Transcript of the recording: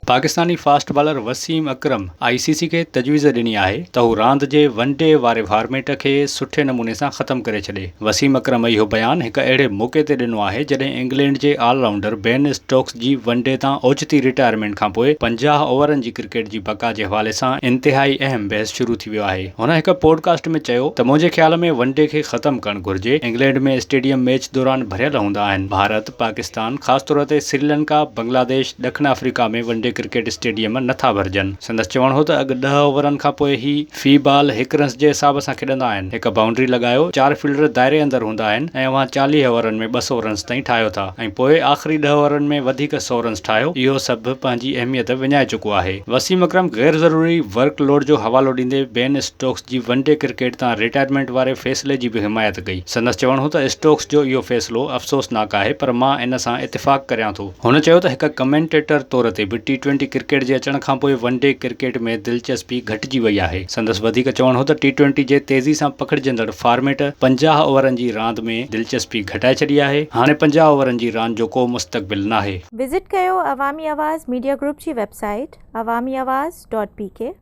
Pakistani fast bowler Wasim Akram I C C کي تجويز ڏني آهي ته هو راند جي ون ڊي واري فارميٽ کي سٺي نموني سان ختم ڪري ڇڏي. وسيم اڪرم اهو بيان هڪ اهڙي موقعي تي ڏنو آهي جڏهن انگلينڊ جي آل رائونڊر بين اسٽوڪس جي ون ڊي تان اوچتي رٽائرمينٽ کانپوء 50 اوورن جي ڪرڪيٽ جي بقا جي حوالي سان انتهائي اهم بحث شروع ٿي ويو آهي. هن هڪ پوڊ ڪاسٽ ۾ چيو ته منهنجي خيال ۾ ون ڊي کي ختم ڪرڻ گهرجي، انگلينڊ ۾ اسٽيڊيم ميچ دوران ڀريل هوندا آهن، ڀارت، پاڪستان خاص طور تي سريلنڪا، بنگلاديش، ڏکڻ Africa ۾ one day cricket stadium نه ٿا ڀرجن. سندس چوڻ هو ته اڳ ڏهه اوورن کانپوء هي في بال هڪ رنس جي حساب سان کيڏندا آهن، هڪ بائونڊري لڳايو، چار فيلڊر دائري اندر هوندا آهن ۽ اوهان 40 اوورن ۾ 200 رنس تائين ٺاهيو ٿا ۽ پوء آخري ڏهه اوورن ۾ وڌيڪ سئو رنس ٺاهيو، اهو سڀ پنهنجي اهميت وڃائي چڪو آهي. وسيم اڪرم غير ضروري ورڪ لوڊ جو حوالو ڏيندي بين اسٽوڪس جي ون ڊي ڪرڪيٽ تان رٽائرمينٽ واري فيصلي جي به حمايت ڪئي. سندس چوڻ هو ته اسٽوڪس جو اهو فيصلو افسوسناڪ آهي پر مان ان سان اتفاق ڪريان ٿو. هن چيو ته هڪ ڪمينٽيٽر طور تي به ٽي ٽوئنٽي ڪرڪيٽ جي اچڻ کانپوء ون ڊي ڪرڪيٽ ۾ دلچسپي گهٽجي وئي آهي. سندس وڌيڪ چوڻ هو ته ٽي ٽوئنٽي جي تيزي سان پکڙجندڙ فارميٽ 50 اوورن جي راند ۾ دلچسپي گهٽائي ڇڏي آهي، هاڻي 50 اوورن جي راند جو ڪو مستقبل ناهي. وزٽ ڪيو عوامي آواز ميڊيا گروپ جي web site Awami Awaz dot P K.